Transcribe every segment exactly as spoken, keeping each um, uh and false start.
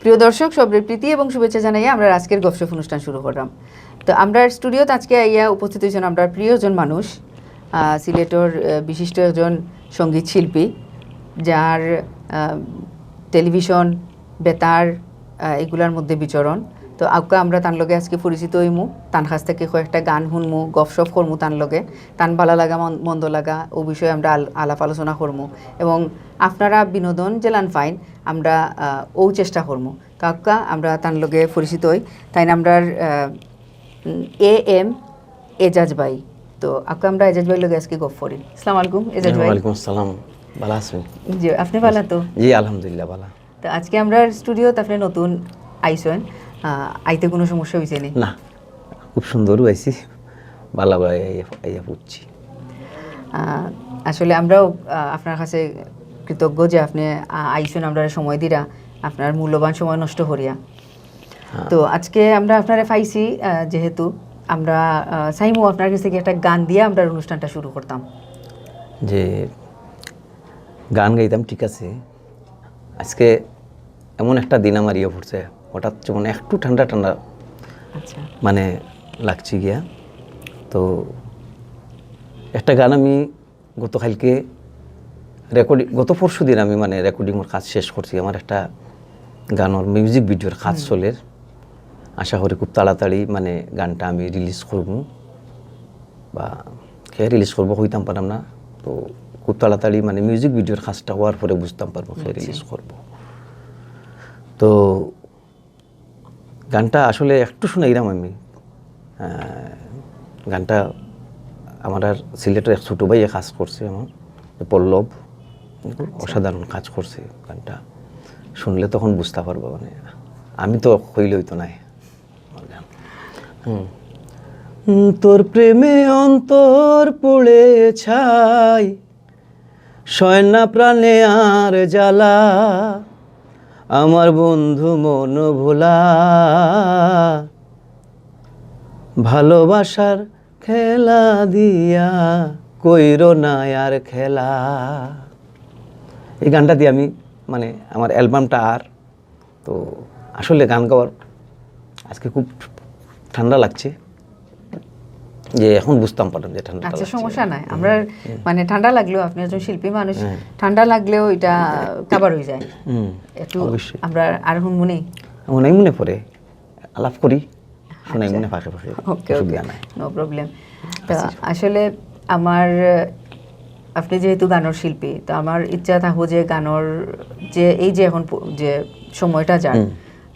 প্রিয় দর্শক, সবরে প্রীতি এবং শুভেচ্ছা জানাইয়া আমরা আজকের গপশপ অনুষ্ঠান শুরু করলাম। তো আমরার স্টুডিওত আজকে আইয়া উপস্থিত হইছেন আমরার প্রিয় একজন মানুষ, আহ, সিলেটর, আহ, বিশিষ্ট একজন সঙ্গীত শিল্পী, যার, আহ, টেলিভিশন, বেতার, আহ, এগুলার মধ্যে বিচরণ। তো আউক্কা আমরা তান লগে আজকে পরিচিত হইমু, তান কাছ থেকে কয়েকটা গান শুনমু, গপশপ করমু তান লগে, তান ভালা লাগা মন-, মন্দ লাগা ও বিষয়ে আমরা আল-, আলাপ আলোচনা করমু। এবং আপনারা বিনোদন যেলান পাইন, আমরা, আহ, ও চেষ্টা করমু। কাউক্কা আমরা তান লগে পরিচিত হই, তাইন আমরার, আহ, উম, এ এম এজাজ ভাই। তো আউক্কা আমরা এজাজ ভাইর লগে আজকে গপ করি। আসসালামু আলাইকুম এজাজ ভাই। ওয়ালাইকুম আসসালাম, ভালা আছইন? জি, আপনি ভালা তো? জি, আলহামদুলিল্লাহ ভালা। তো আজকে আমরার স্টুডিওত আপনি নতুন আইছইন, আহ, আইতে কোনো সমস্যা হইছে নি? না, খুব সুন্দর আইছি, ভালা ভাই আইয়া, আইয়া পড়ছি। আহ, আসলে আমরাও, আহ, আপনার কাছে কৃতজ্ঞ যে আপনি, আহ, আইছইন, আমরারে সময় দিরা, আপনার মূল্যবান সময় নষ্ট করিয়া। হ্যাঁ। তো আজকে আমরা আপনারে পাইছি, আহ, যেহেতু আমরা, আহ, চাইমু আপনার কাছ থেকে একটা গান দিয়া আমরা অনুষ্ঠানটা শুরু করতাম। যে গান গাইতাম, ঠিক আছে। আজকে এমন একটা দিন আমার ইয়ে পড়ছে, হঠাৎ যেমন একটু ঠান্ডা ঠান্ডা আচ্ছা। মানে লাগছে গিয়া। তো একটা গান আমি গতকালকে রেকর্ডিং, গত পরশু দিন আমি মানে রেকর্ডিংয়ের কাজ শেষ করছি। আমার একটা গানের মিউজিক ভিডিওর কাজ হুম। চলের। আশা করি খুব তাড়াতাড়ি মানে গানটা আমি রিলিজ করব, বা কে রিলিজ করব কইতাম পারলাম না। তো খুব তাড়াতাড়ি মানে মিউজিক ভিডিওর কাজটা হওয়ার পরে বুঝতাম পারবো কে আচ্ছা। রিলিজ করব। তো গানটা আসলে একটু শুনাইলাম আমি। আহ, গানটা আমার আর সিলেটের এক ছোটো ভাইয়ে কাজ করছে, আমার পল্লব, আচ্ছা। অসাধারণ কাজ করছে গানটা। শুনলে তখন বুঝতে পারবো, মানে আমি তো কইলে হইতো নাই। হুম। উম, তোর প্রেমে অন্তর পুড়ে ছাই, সয় না প্রাণে আর জ্বালা, আমার বন্ধু মন ভোলা, ভালোবাসার খেলা দিয়া কইরো না আর খেলা। এই গানটা দিয়ে আমি মানে আমার অ্যালবামটা আর তো আসলে গান গাওয়ার আজকে খুব ঠান্ডা লাগছে, যে এখন বুঝতাম পারলাম যে ঠান্ডা আচ্ছা, লাগছে। সমস্যা নাই। হুম, আমরা হুম। মানে ঠান্ডা লাগলেও আপনি একজন শিল্পী মানুষ, হুম। ঠান্ডা লাগলেও এটা কাভার হয়ে যায়। হুম, একটু অবশ্যই। আমরা আর হুনমুনি? মনে মনে পড়ে আলাপ করি, শুনাই আচ্ছা। মনে ফাঁকে ফাঁকে, ওকে, অসুবিধা ওকে। নাই। No problem. তো আচ্ছা। আসলে আমার, আপনি যেহেতু গানের শিল্পী, তো আমার ইচ্ছা থাকবো যে গানের যে এই যে এখন প-, যে সময়টা যার, হুম।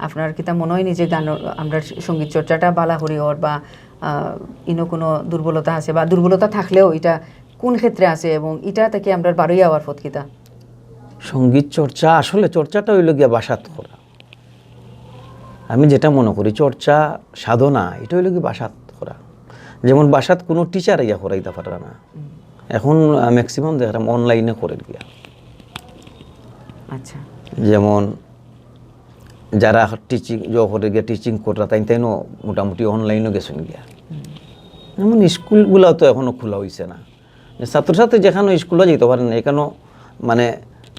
আপনার কিতা মনে হয়নি যে গানের আমরা সঙ্গীত চর্চাটা বালা করি ওর বা, আহ, ইনো কোনো দুর্বলতা আছে বা দুর্বলতা থাকলেও এটা কোন ক্ষেত্রে আছে এবং এটা থেকে আমরা বারোই আওয়ার পথ কিতা? সঙ্গীত চর্চা, আসলে চর্চাটা হইল গিয়া বাসাত করা। আমি যেটা মনে করি চর্চা সাধনা, এটা হইল কি বাসাত করা। যেমন বাসাত কোনো টিচার ইয়া করাইতে পারে না। হুম। এখন, আহ, ম্যাক্সিমাম দেখলাম অনলাইনে করে গিয়া। আচ্ছা। যেমন যারা টিচিং, ইয়ে করে গিয়া টিচিং করা, তাই তাইনও মোটামুটি অনলাইনে গেছেন গিয়া। হুম। যেমন স্কুলগুলাও তো এখনো খোলা হইছে না। ছাত্রছাত্রী যেখানে স্কুলে যেতে পারে না, এখানেও মানে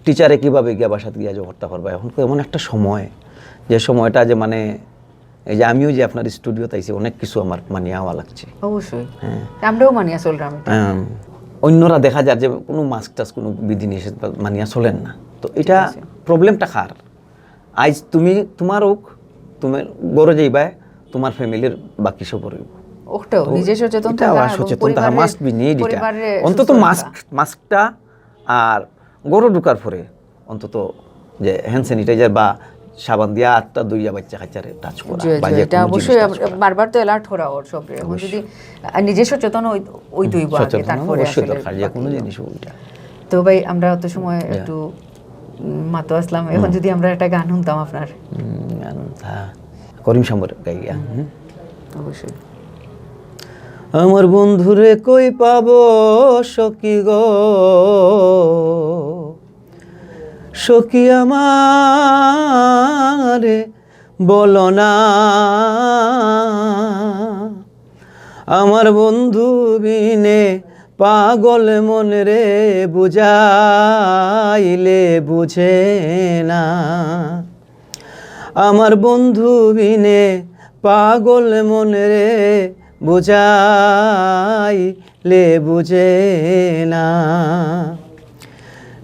টিচারে কিভাবে গিয়া বাসাত গিয়া যে করতে পারবা? এখন তো এমন একটা সময়, যে সময়টা যে মানে এই যে আমিও যে আপনার স্টুডিওতে আইছি, অনেক কিছু আমার মানিয়া হওয়া লাগছে। অবশ্যই। হ্যাঁ। আমরাও মানিয়া চললাম এটা। হ্যাঁ। অন্যরা দেখা যায় যে কোনো মাস্ক টাস্ক, কোনো বিধি নিষেধ মানিয়া চলেন না। তো এটা ঠিক আছে। প্রবলেমটা কার? আইজ তুমি, তোমার হোক, তুমি ঘরে যাইবায়, তোমার ফ্যামিলির বাকি সবর হইব। ওটাও, তো নিজে সচেতন এটা থাকা আবার এবং সচেতন থাকা পরিবারে, must be need এটা। পরিবারে অন্তত সুস্থ মাস্ক, রাখা। মাস্কটা আর ঘরে ঢুকার পরে অন্তত যে হ্যান্ড স্যানিটাইজার বা সাবান দিয়া আতটা ধুইয়া বাচ্চা কাচ্চারে টাচ করা জি, বা জি, যে এটা কোনো জিনিস অবশ্যই টাচ আম-, করা। বারবার তো অ্যালার্ট করা ওর সবরে। এখন অবশ্যই। যদি, আহ, নিজে সচেতন হই, ওই হুম, দুইব আগে, সচেতন হওয়া তারপরে অবশ্যই আসলে দরকার, যে বাকি কোনো ইয়ে। জিনিস ওইটা। তো ভাই, আমরা অত সময় জি। একটু, উম, মাতো আসলাম, এখন হুম। যদি আমরা একটা গান শুনতাম আপনার। হুম, গান থা-, করিম সাম্বর গাইয়া, হুম। হুম। অবশ্যই। আমার বন্ধুরে কই পাবো সখী গো, সখী আমারে বলো না, আমার বন্ধু বিনে পাগল মন রে বুঝাইলে বুঝে না। আমার বন্ধু বিনে পাগল মন রে, বুঝাইলে বুঝে না।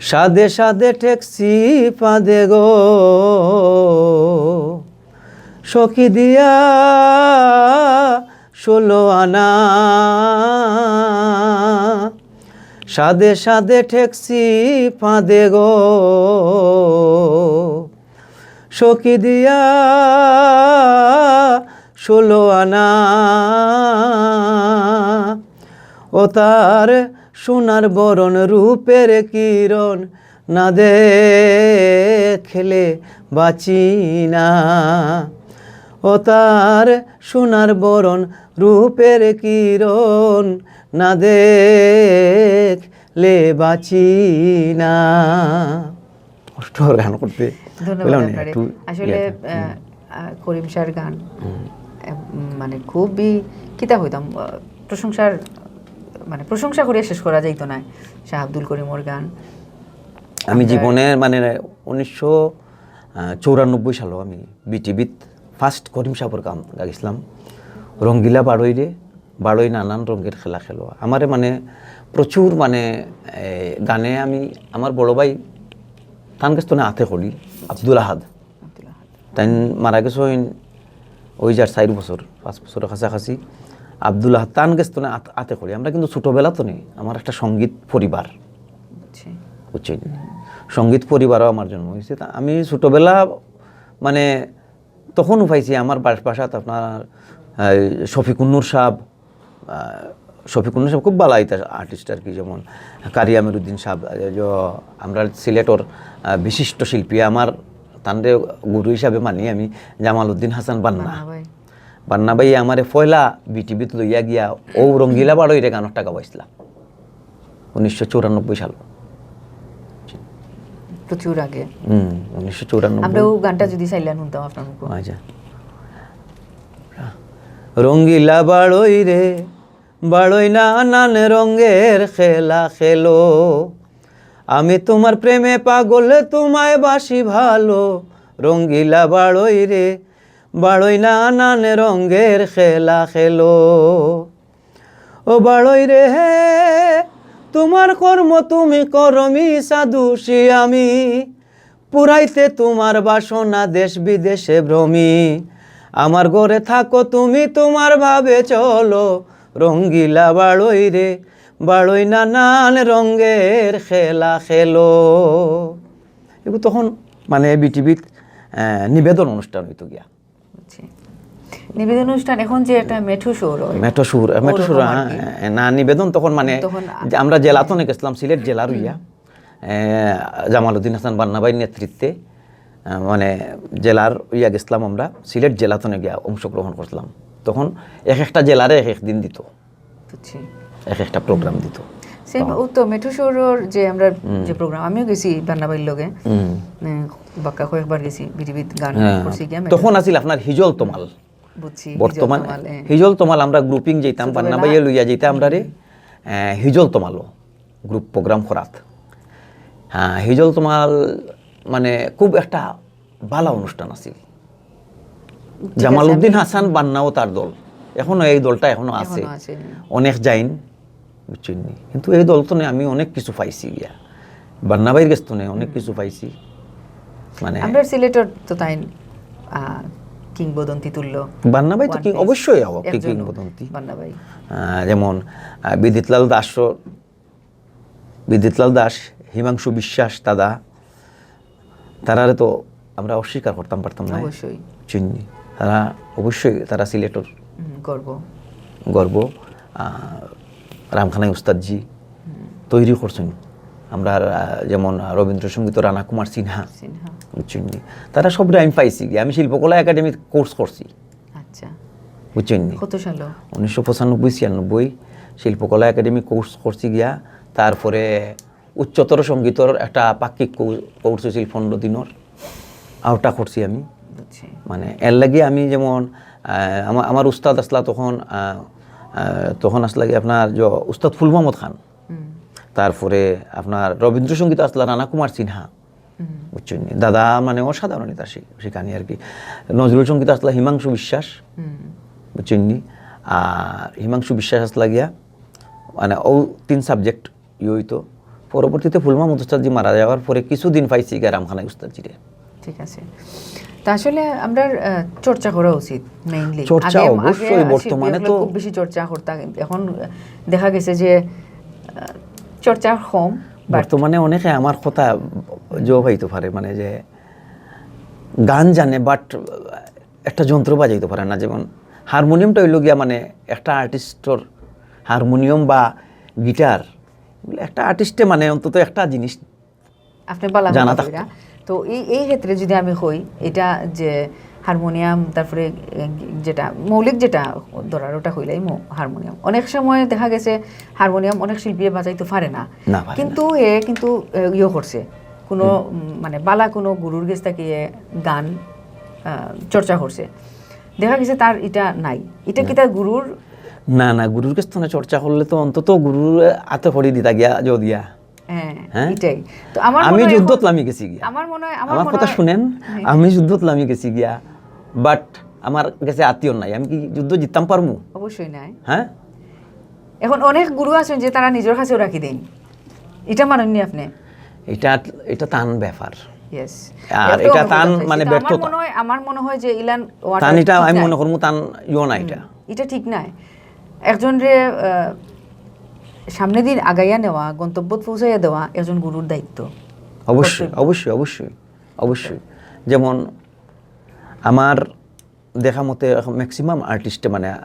সাদে সাদে ঠেকছি ফাঁদে গো, সখী দিয়া ষোলো আনা। সাদে সাদে ঠেকছি ফাঁদে গো, সখী দিয়া ষোলো আনা। ও তার সোনার বরণ রূপের কিরণ, না দেখলে বাঁচি না। ও তার সোনার বরণ রূপের কিরণ, না দেখলে বাঁচি না। কষ্ট হয় গান করতে। ধন্যবাদ বুঝলাম না, আপনারে। একটু আসলে, ইয়ে থাকে। আহ, আহ, করিম শাহর গান, আহ, উম, মানে, খুবই, কিতা কইতাম, আহ, প্রশংসার, মানে, প্রশংসা করিয়া শেষ করা যাইতো না শাহ আব্দুল করিমর গান। আমি আমরা জীবনে, মানে, উনিশশো চৌরানব্বই সালো আমি বিটিভিত ফার্স্ট করিম শাহর গান গাইছিলাম, রঙ্গিলা বাড়ই রে, বাড়ই নানান রঙের খেলা খেলো। আমারে, মানে, প্রচুর, মানে, এ, গানে আমি, আমার বড় ভাই, তান গেছ থনে আতে করি, আব্দুল আহাদ। আব্দুল আহাদ। তাইন মারা গেছইন ওই যার চাইর বছর, পাঁচ বছরের কাছাকাছি। আব্দুল আহাদ তান গেছ থনে আত-, আতে করি। আমরা কিন্তু ছোটবেলা থনে, আমার একটা সঙ্গীত পরিবার। বুঝছি। বুঝছেন? সঙ্গীত পরিবারও আমার জন্ম হয়েছে। তা আমি ছোটবেলা, মানে, তখনও পাইছি আমার বাস-, বাসাত আপনার, এই, শফিকুন্নুর সাহেব, আহ, শফিকুন্নুর সাহেব খুব ভালা একটা আর্টিস্ট আর কি, যেমন কারি আমিরুদ্দিন সাহেব, আহ, যে আমরা সিলেটর, আহ, বিশিষ্ট শিল্পী, আমার তানরে গুরু হিসাবে মানি আমি জামালউদ্দিন হাসান বান্না। বান্না ভাই। বান্না ভাই আমারে পয়লা বিটিভিত লইয়া গিয়া ও রঙ্গিলা বাড়ই রে গানটা গাওয়াইছিলা উনিশশো চৌরানব্বই সাল। প্রচুর আগে। হুম, উনিশশো চৌরানব্বই। আমরা ও গানটা যদি চাইলেন শুনতাম আপনার মুখে। আচ্ছা। রঙ্গিলা বাড়ই রে, বাড়ই নানান রঙের খেলা খেলো। আমি তোমার প্রেমে পাগল, তোমায় বাসি ভালো। রঙ্গিলা বাড়ই রে, বাড়ই নানান রঙের খেলা খেলো। ও বাড়ই রে, তোমার কর্ম তুমি করো, মিছা দোষী আমি। পুরাইতে তোমার বাসনা দেশ বিদেশে ভ্রমি। আমার ঘরে থাকো তুমি, তোমার ভাবে চলো। রঙ্গিলা বাড়ই রে, বাড়ই নানান রঙের খেলা খেলো। এগুলো তখন, মানে, বিটিভিত, আহ, নিবেদন অনুষ্ঠান হইতো গিয়া। বুঝছি। নিবেদন অনুষ্ঠান এখন যে একটা মেঠো শহর হয়, মেঠো শহর, আহ, মেঠো ওরকম শহর, আর হ্যাঁ, কি। হ্যাঁ, না, নিবেদন তখন, মানে, তখন যে আমরা জেলা থনে গেছিলাম, সিলেট জেলার হইয়া, আহ, জামালউদ্দিন হাসান বান্না ভাইর নেতৃত্বে, আহ, মানে, জেলার ইয়া গেছিলাম আমরা, সিলেট জেলা থনে গিয়া অংশগ্রহণ করছিলাম। তখন এক একটা জেলারে এক এক দিন দিত, বুঝছি। এক একটা প্রোগ্রাম দিত। সেম, তখন। ও তো মেঠো শহরর যে আমরা হুম। যে প্রোগ্রাম, আমিও গেছি বান্না ভাইর লগে। হুম। উম, বাক্কা কয়েকবার গেছি, বিটিভিত গান হ্যাঁ। করছি গিয়া মেঠো তখন শহর। আছিল আপনার হিজল তমাল। বুঝছি, বর্তমান হিজল তমাল, হ্যাঁ। হিজল তমাল আমরা গ্রুপিং যাইতাম, ছোটবেলা। বান্না ভাইয়ে লইয়া যাইতাম আমরারে, আহ, হিজল তমালো গ্রুপ প্রোগ্রাম করাত। হ্যাঁ, হিজল তমাল, মানে, খুব একটা ভালা অনুষ্ঠান আছিল। ঠিক আছে, জামালউদ্দিন আমি হাসান বান্নাও তার দল, এখনো এই দলটা এখনো আছে। এখনো আছে। অনেক যাইন, বুঝছেন নি? কিন্তু এই দল থনে আমি অনেক কিছু পাইছি গিয়া, বান্না ভাইর গেছ থনে অনেক কিছু পাইছি। মানে, আমরা সিলেটর তো তাইন, আহ, কিংবদন্তি তুল্য। বান্না ভাই তো one কিং-, piece। অবশ্যই হবো, কি একজন কিংবদন্তি। বান্না ভাই। আহ, যেমন, আহ, বিদিতলাল দাস, বিদিতলাল দাস, হিমাংশু বিশ্বাস দাদা, তারারে তো আমরা অস্বীকার করতাম পারতাম না। অবশ্যই। চিনি। তারা অবশ্যই, তারা সিলেটর হুম, গর্ব। গর্ব। আহ, রামখানাই উস্তাদজি হুম। তৈরি করছেন। আমরা, আহ, যেমন রবীন্দ্রসঙ্গীত রানা কুমার সিনহা, সিনহা। বুঝছেন নি? তারা সবরে আমি পাইছি গিয়া। আমি শিল্পকলা একাডেমির কোর্স করছি। আচ্ছা। বুঝছেন নি? কত সালো? উনিশশো পঁচানব্বই ছিয়ানব্বই শিল্পকলা একাডেমি কোর্স করছি গিয়া। তারপরে উচ্চতর সঙ্গীতর একটা পাক্ষিক কৌ-, কোর্স হয়েছিল পনেরো দিনর, ওটা করছি আমি। বুঝছি। মানে, এর লাগি আমি যেমন, আহ, আমা-, আমার উস্তাদ আসলা তখন, আহ, আহ, তখন আসলা কি আপনার যে উস্তাদ ফুল মোহাম্মদ খান, হুম। তারপরে আপনার রবীন্দ্রসঙ্গীত আসলা রানা কুমার সিনহা, বুঝছইন নি? দাদা মানে অসাধারণ ইতা শি-, শিখানি আর কি। নজরুল সঙ্গীত আসলা হিমাংশু বিশ্বাস, বুঝছইন নি? আর হিমাংশু বিশ্বাস আসলা গিয়া মানে ও তিন সাবজেক্ট ইয়ে হইতো। পরবর্তীতে ফুল মাহমুদ উস্তাদজি মারা যাওয়ার পরে কিছুদিন পাইছি গিয়া রামখানাই উস্তাদজিরে। ঠিক আছে। তা আসলে আমরা, আহ, চর্চা করা উচিত mainly। চর্চা আগে, অবশ্যই, আগে বর্তমানে শিল্পী তো অকলে খুব বেশি চর্চা করতাম, এখন দেখা গেছে যে, আহ, চর্চা কম, but বর্তমানে অনেকে আমার কথা জবাব পাইতে পারে, মানে যে গান জানে, বাট একটা যন্ত্র বাজাইতে পারে না। যেমন হারমোনিয়ামটা হইল গিয়া মানে একটা আর্টিস্টর হারমোনিয়াম বা গিটার, একটা আর্টিস্টে মানে অন্তত একটা জিনিস আপনি বালা জানা কথা কইরা। তো এই, এই ক্ষেত্রে যদি আমি কই, এটা যে হারমোনিয়াম, তারপরে, এ, যেটা মৌলিক যেটা ধরার, ওটা কইলাই মৌ-, হারমোনিয়াম। অনেক সময় দেখা গেছে হারমোনিয়াম অনেক শিল্পীয়ে বাজাইতে পারে না, না, পারে না। কিন্তু এ কিন্তু, এ, ইয়ে করছে, কোনো, উম, মানে বালা কোনো গুরুর গেছ থাকি এ গান, আহ, চর্চা করছে, দেখা গেছে তার এটা নাই। এটা কি তার গুরুর? না, না, গুরুর গেছ থাকি চর্চা করলে তো অন্তত গুরুর আতে খড়ি দিতা গিয়া, জো দিয়া। হ্যাঁ, হ্যাঁ? এটাই। তো আমার আমি মনে হয় যুদ্ধত এখন লামি গেছি গিয়া। আমার মনে হয়, আমার আমার মনে কথা হয় শুনেন, হ্যাঁ। আমি যুদ্ধত লামি গেছি গিয়া, বাট আমার গেছে আত্মীয় নাই, আমি কি যুদ্ধ জিততাম পারমু? অবশ্যই নাই। হ্যাঁ, এখন অনেক গুরু আছেন যে তারা নিজের কাছেও রাখি দেন, এটা মানেননি আপনি? এটা, এটা তান ব্যাপার। ইয়েস। আর এটা তান মানে ব্যর্থতা। মনে হয়, আমার মনে হয় যে ইলান ওয়াটার তান এটা ঠিক আমি নাই। মনে করবো তান ইয়ে না এটা। এটা ঠিক নাই। একজন রে, আহ, সামনে দিন আগাইয়া নেওয়া, গন্তব্যত পৌঁছাইয়া দেওয়া একজন গুরুর দায়িত্ব। অবশ্যই, অবশ্যই, অবশ্যই, অবশ্যই। যেমন আমার দেখা মতে এখন ম্যাক্সিমাম আর্টিস্টে মানে, আহ,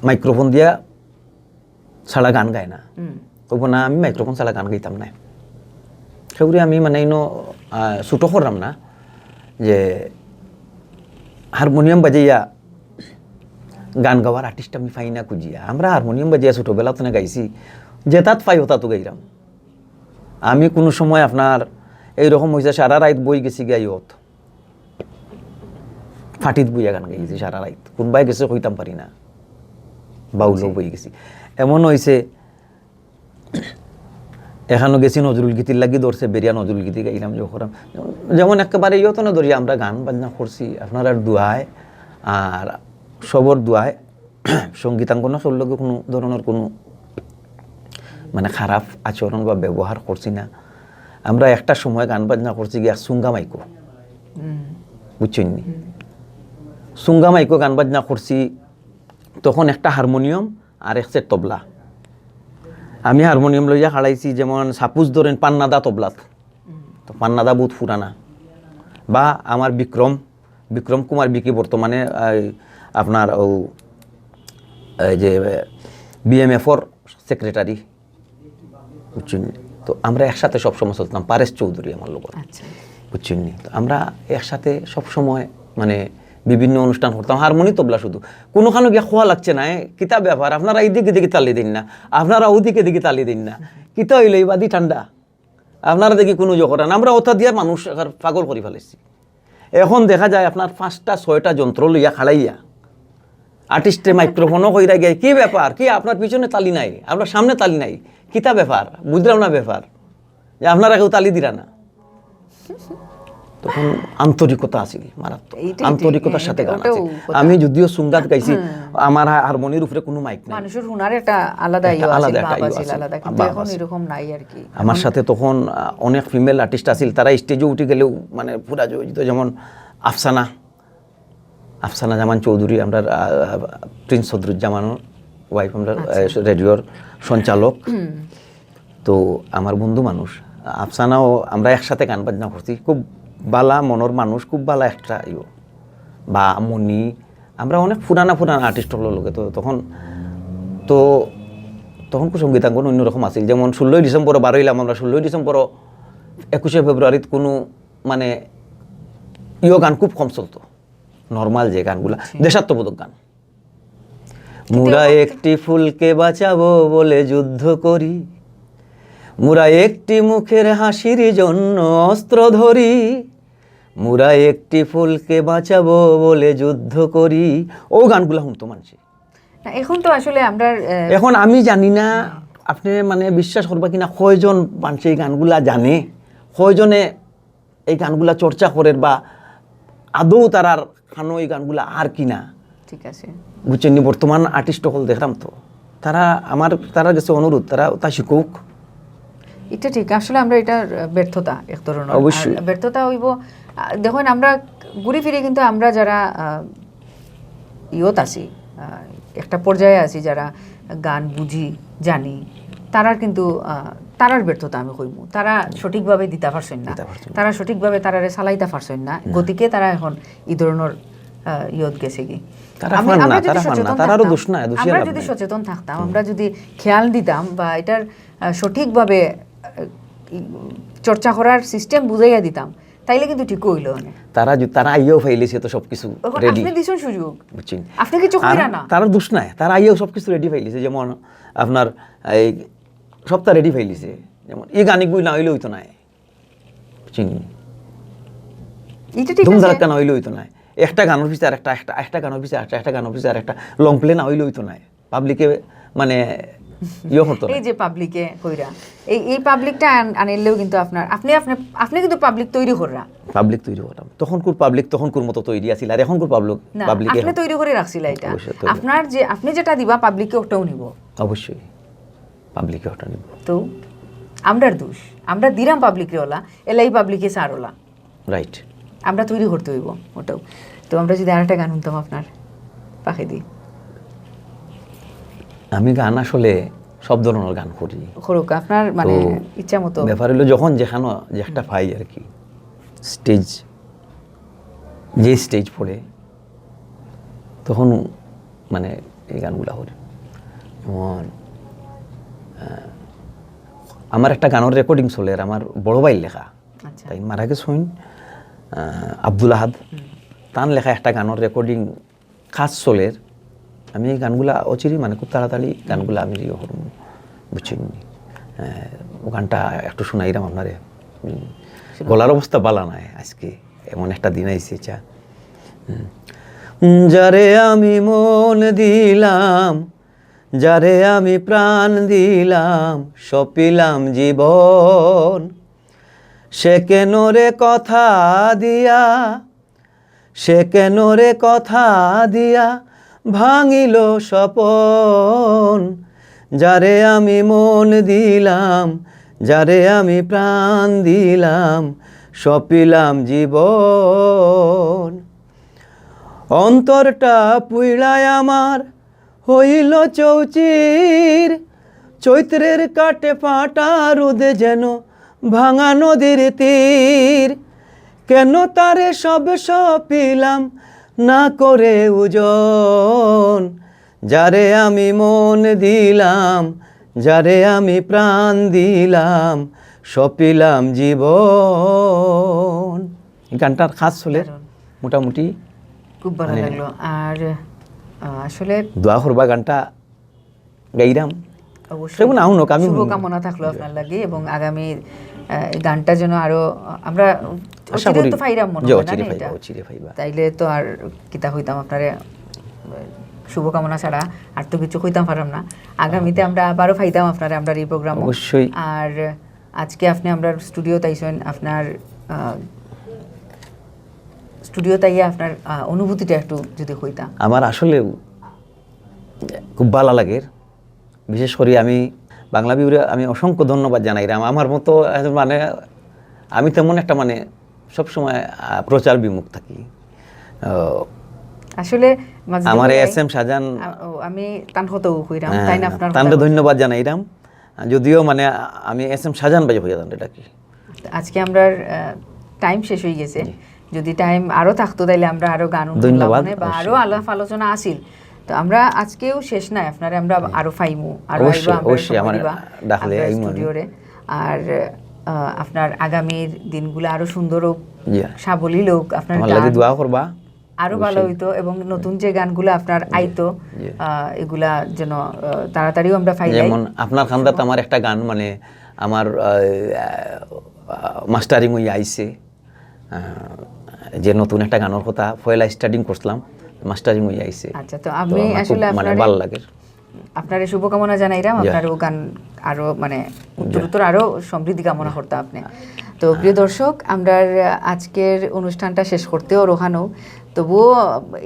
মাইক্রোফোন দিয়া ছাড়া গান গায় না। কইব না, "আমি মাইক্রোফোন ছাড়া গান গাইতাম না।" সেগুলি আমি মানে ইনো, আহ, ছোটো করলাম না যে হারমোনিয়াম বাজাইয়া গান গাওয়ার আর্টিস্ট আমি পাই না খুঁজিয়া। আমরা হারমোনিয়াম বাজাইয়া ছোটোবেলা তো না গাইছি, যেতাত পাই ওতাত গাইলাম। আমি কোনো সময় আপনার এইরকম হইছে, সারা রাইত বই গেছি গিয়া ইয়ত, ফাটিত বইয়া গান গাইছি সারা রাইত। কোনবায় গেছে কইতাম পারি না, বাউলো বই গেছি। এমন হইছে, এখানো গেছি নজরুল গীতির লাগি ধরছে, বেরিয়া নজরুল গীতি গাইলাম, যে করাম। যেমন একেবারে ইয়ত না ধরিয়া আমরা গান বাজনা করছি, আপনারার দোয়ায় আর সবর দোয়ায়। সঙ্গীতাঙ্গন কেউর লগে কোনো ধরনের কোনো মানে খারাপ আচরণ বা ব্যবহার করছি না। আমরা একটা সময় গান বাজনা করছি গিয়া সুঙ্গা মাইকো, বুঝছইন নি? সুঙ্গা মাইকো গান বাজনা করছি, তখন একটা হারমোনিয়াম আর এক সেট তবলা। আমি হারমোনিয়াম লইয়া খাড়াইছি, যেমন সাপোজ ধরেন পান্নাদা তবলাত, তো পান্নাদা বহুত পুরানা, বা আমার বিক্রম, বিক্রম কুমার বিকি বর্তমানে এই আপনার ও এই যে বিএমএফর সেক্রেটারি, বুঝছইন নি? তো আমরা একসাথে সবসময় চলতাম, পারেশ চৌধুরী আমার লোক, আচ্ছা। বুঝছইন নি? তো আমরা একসাথে সবসময় মানে বিভিন্ন অনুষ্ঠান করতাম, হারমোনি তবলা শুধু। কোনোখানো গিয়া খোয়া লাগছে না, এ, কিতা ব্যাপার? আপনারা এইদিকে দেখি তালি দিন না, আপনারা ওদিকে দেখি তালি দিন না, কিতা হইলো এই বাদি ঠান্ডা? আপনারা দেখি কোনো ইয়ে করেন, আমরা ওটা দিয়া মানুষ এবার পাগল করি ফেলেছি। এখন দেখা যায় আপনার পাঁচটা ছয়টা যন্ত্র লইয়া খাড়াইয়া আর্টিস্টে মাইক্রোফোনও কইরা গিয়া, "কি ব্যাপার? কি আপনার পিছনে তালি নাই, আপনার সামনে তালি নাই? কিতা ব্যাপার? বুঝলাম না ব্যাপার, যে আপনারা কেউ তালি দিরা না।" তখন আন্তরিকতা আছিল মারাত্মক, এইটাই ঠিক, আন্তরিকতার হ্যাঁ, সাথে গান ওটাও আছে। কথা। আমি যদিও সুঙ্গাত গাইছি, আমার হা-, হারমোনির উপরে কোনো মাইক নাই। মানুষের হুনার একটা আলাদা একটা ইয়ে আছে, আলাদা একটা ভাব ইয়ে আছে, আছে, আলাদা, কিন্তু ভাব এখন আছে। এরকম নাই আর কি। আমার সাথে তখন আহ, অনেক ফিমেল আর্টিস্ট আছিল, তারা স্টেজে উঠে গেলেও মানে পুরা জয় দিত। যেমন আফসানা, আফসানা জামান চৌধুরী, আমরা প্রিন্স সদরুজ্জামানের ওয়াইফ, আমরা আহ, রেডিওর সঞ্চালক। তো আমার বন্ধু মানুষ আফসানাও, আমরা একসাথে গান বাজনা করছি, খুব বালা মনের মানুষ, খুব বালা একটা ইয়ে। বা মনি, আমরা অনেক পুরানা পুরানা আর্টিস্ট হকলর লগে। তো তখন, তো তখন খুব সঙ্গীতাঙ্গন অন্যরকম আছিল। যেমন ষোলোই ডিসেম্বরও বার হইলাম আমরা, ষোলোই ডিসেম্বরও একুশে ফেব্রুয়ারিত কোনো মানে ইয়ো গান খুব কম চলতো, নর্মাল যে গানগুলা, দেশাত্মবোধক গান। মুরা একটি ফুলকে বাঁচাবো বলে যুদ্ধ করি, মুরা একটি মুখের হাসির জন্য অস্ত্র ধরি, মুরা একটি ফুলকে বাঁচাবো বলে যুদ্ধ করি, ও গানগুলা শুনতো মানুষে। না, এখন তো আসলে আমরা, আহ, এখন আমি জানি না আপনি মানে বিশ্বাস করবা কিনা, কয়জন মানুষে এই গানগুলা জানে, কয়জনে এই গানগুলা চর্চা করের বা আদৌ তারার কানো এই গানগুলা আর কি না? ঠিক আছে। বুঝছইন নি? বর্তমান আর্টিস্ট অকল দেখরাম তো, তারা আমার, তারার গেছে অনুরোধ, তারা তা শিখুক। এটা ঠিক, আসলে আমরা এটার ব্যর্থতা এক ধরনের। আর অবশ্যই। ব্যর্থতা অইবো, আহ, দেখইন, আমরা ঘুরি ফিরি কিন্তু আমরা যারা আহ, ইয়ত আছি, আহ, একটা পর্যায়ে আছি, যারা গান বুঝি, জানি, তারার কিন্তু আহ, তারার ব্যর্থতা আমি কইমু, তারা সঠিকভাবে দিতা পারছইন না, দিতা পারছইন না। তারা সঠিকভাবে তারারে চালাইতা পারছইন না, গতিকে তারা এখন ই ধরনের আহ, ইয়ত গেছে কি। তারা আমি- পান না, আমরা যদি তারা পান না, সচেতন তারারও থাকতাম, দোষ নাই, দোষী আমরা লাভ যদি নাই। সচেতন থাকতাম, আমরা যদি খেয়াল দিতাম বা এটার আহ, সঠিকভাবে আহ, ই, চর্চা করার সিস্টেম বুঝাইয়া দিতাম, তাইলে কিন্তু ঠিক হইল। মানে তারা যু- তারা আইয়াও ফাইলিছে তো সবকিছু এখন রেডি। আপনি দিছইন সুযোগ, বুঝছইন? আপনি কিছু আর কইরা না। তারার দোষ নাই, তারা আইয়াও সবকিছু রেডি ফাইলিছে। যেমন আপনার এই সপ্তাহ রেডি ফাইলিছে, যেমন এই গানগুলো না হইলে হইতো নাই। বুঝছইন? এটা ঠিক ধুম আছে। ধারাক্কা না হইলে হইতো নাই। একটা গানের পিছে আর একটা, একটা একটা গানের পিছে একটা, একটা গানের পিছে আর একটা লং প্লে না হইলে হইতো নাই। পাবলিকে মানে ইয়ে করতো এই না। যে পাবলিকে কইরা, এই এই পাবলিকটা আন- আনিলেও কিন্তু আপনার, আপনি আপনি আপনি কিন্তু পাবলিক তৈরি কররা। পাবলিক তৈরি করলাম, তখনকুর পাবলিক তখনকুর মতো তৈরি আছিল, আর এখনকুর পাবলিক না, পাবলিকে আপনি তৈরি করে রাখছিলা এটা। অবশ্যই তৈরি। আপনার যে, আপনি যেটা দিবা, পাবলিকে ওটাও নিব। অবশ্যই পাবলিকে ওটা নিব। তো আমরার দোষ, আমরা দিরাম পাবলিকরে ওলা, এলাই পাবলিকে সার ওলা। রাইট। আমরা তৈরি করতে হইব ওটাও। তো আমরা যদি আরেকটা গান শুনতাম আপনার পাখি দি। আমি গান আসলে সব ধরনের গান করি। করুক আপনার মানে তো ইচ্ছা মতো। ব্যাপার হলো যখন যেখানে যে একটা পাই আর কি, স্টেজ, যে স্টেজ পড়ে, তখন মানে এই গানগুলা করি। যেমন আহ, আমার একটা গানের রেকর্ডিং চলে, আর আমার বড় ভাইর লেখা, আচ্ছা। তাই মারা গেছইন আহ, আব্দুল আহাদ, তান লেখা একটা গানের রেকর্ডিং কাজ চলের। আমি এই গানগুলা অচিরি মানে খুব তাড়াতাড়ি গানগুলা আমি ইয়ে করমু, বুঝছইন নি? আহ, ও গানটা একটু শুনাইরাম আপনারে। উম, গলার অবস্থা বালা নাই আজকে, এমন একটা দিন আইছে চা। হুম। যারে আমি মন দিলাম, যারে আমি প্রাণ দিলাম, সপিলাম জীবন, সে কেন রে কথা দিয়া, সে কেন রে কথা দিয়া ভাঙিল স্বপন। যারে আমি মন দিলাম, যারে আমি প্রাণ দিলাম, সপিলাম জীবন। অন্তরটা পুইড়ায় আমার হইল চৌচির, চৈত্রের কাটে ফাটা রোদে যেন ভাঙা নদীর তীর। কেন তারে সব সপিলাম না করে ওজন, যারে আমি মন দিলাম, যারে আমি প্রাণ দিলাম, সপিলাম জীবন। এই গানটার কাজ চলের দারুণ। মোটামুটি। খুব ভালো মানে লাগলো। আর আহ, আসলে দোয়া করবা গানটা গাইরাম। অবশ্যই সেগুন আউন হোক, আমি শুভকামনা থাকলো আপনার লাগি এবং আগামী আহ, এই গানটা যেন আরো আহ, আমরা আশা অচিরে করি তো পাইরাম মনে যে হয় না অচিরে এটা। পাইবা, অচিরে পাইবা। তাইলে তো আর কিতা হইতাম আপনারে আহ, শুভকামনা ছাড়া আর তো কিছু কইতাম পারাম না। আগামীতে আমরা আবারও পাইতাম আপনারে আমরার এই প্রোগ্রামো। অবশ্যই। আর আজকে আপনি আমরার স্টুডিওত আইছেন, আপনার আহ, স্টুডিওত আইয়া আপনার আহ, অনুভূতিটা একটু যদি কইতাম। আমার আসলে খুব ভালো লাগে, বিশেষ করে আমি বাংলা ভিউরে আমি অসংখ্য ধন্যবাদ জানাইরাম। আমার মতো একজন মানে আমি তেমন একটা মানে সবসময় আহ, প্রচার বিমুখ থাকি। আহ, আসলে মাজেদুল আমার ভাই, এস এম শাহজাহান আ- ও, আমি তান কথাও কইরাম, হ্যাঁ, তাই না আপনার তানরে কথা? ধন্যবাদ জানাইরাম। যদিও মানে আমি এস এম শাহজাহান ভাই হইয়া জানতে ডাকি। আজকে আমরার টাইম শেষ হয়ে গেছে। যদি টাইম আরো থাকতো তাহলে আমরা আরো গান ধন্যবাদ, শুনলাম মনে বা আরো আলাপ আলোচনা আছিল। তো আমরা আজকেও শেষ নাই, আপনারে আমরা আরো পাইমু, আরো অবশ্যই, আইবা আমরার অবশ্যই, আমার সময় দিবা, ডাকলে আমরার আইমু আমি। স্টুডিওরে। আর আহ, আপনার আগামীর দিনগুলো আরো সুন্দর হোক, জি। সাবলীল হোক, আপনার আমার লাগি গান দোয়া করবা। আরো ভালো হইতো এবং নতুন যে গানগুলো আপনার আইতো জি। আহ, এগুলা যেন আহ, তাড়াতাড়িও আমরা পাই যাই। যেমন আপনার খান্দাত আমার একটা গান মানে আমার মাস্টারিং হইয়া আইছে, আহ, যে নতুন একটা গানের কথা পয়লা স্টার্টিং করছিলাম, মাস্টারিং হইয়া আইছে। আচ্ছা, তো তো আমি আমার খুব আসলে মানে আপনারে- ভালো লাগে। আপনারে শুভকামনা জানাইলাম। জি। আপনার ও গান আরো মানে উত্তর জি। উত্তর আরো সমৃদ্ধি কামনা করতাম আপনি। তো প্রিয় দর্শক, আমরা আজকের অনুষ্ঠানটা শেষ করতেও রোহানো, তবুও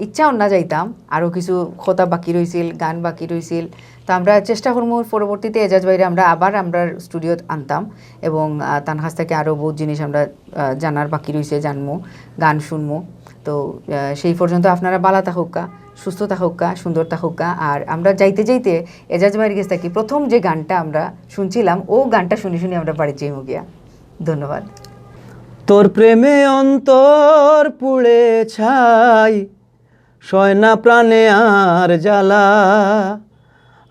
ইচ্ছা অন্যা যাইতাম, আরো কিছু কথা বাকি রইছিল, গান বাকি রইছিল। তো আমরা চেষ্টা করমু পরবর্তীতে এজাজ ভাইরে আমরা আবার আমরার স্টুডিওত আনতাম এবং আহ, তান কাছ থাকি আরো বহুত জিনিস আমরা আহ, জানার বাকি রইছে, জানমু, গান শুনমু। তো আহ, সেই পর্যন্ত আপনারা বালা থাকউক্কা, সুস্থ থাকউক্কা, সুন্দর থাকউক্কা। আর আমরা যাইতে যাইতে এজাজ ভাইর গেছ থাকি প্রথম যে গানটা আমরা শুনছিলাম, ও গানটা শুনি শুনি আমরা বাড়িত যাইমু গিয়া। ধন্যবাদ। তোর প্রেমে অন্তর পুড়ে ছাই, সয় না প্রাণে আর জ্বালা।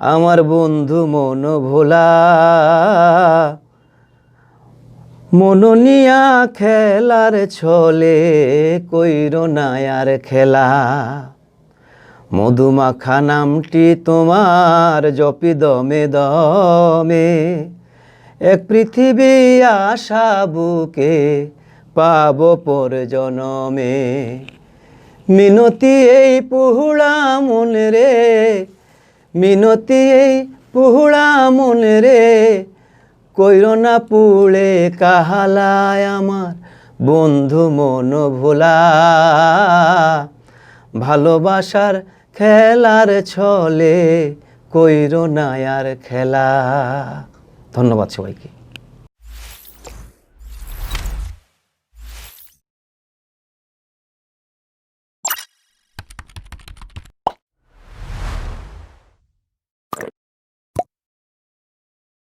আমার বন্ধু মন ভোলা, মন নিয়া খেলার ছলে কইরো না আর খেলা। মধুমাখা নামটি তোমার জপি দমে দমে, এক পৃথিবী আশা বুকে পাবো পর জনমে। মিনতি এই পুহুড়া মন রে, মিনতি এই পুহুড়া মন রে, কইরো না পুড়ে কাহালায় আমার বন্ধু মন ভোলা। ভালোবাসার খেলার ছলে কইরো না আর খেলা। ধন্যবাদ সবাইকে।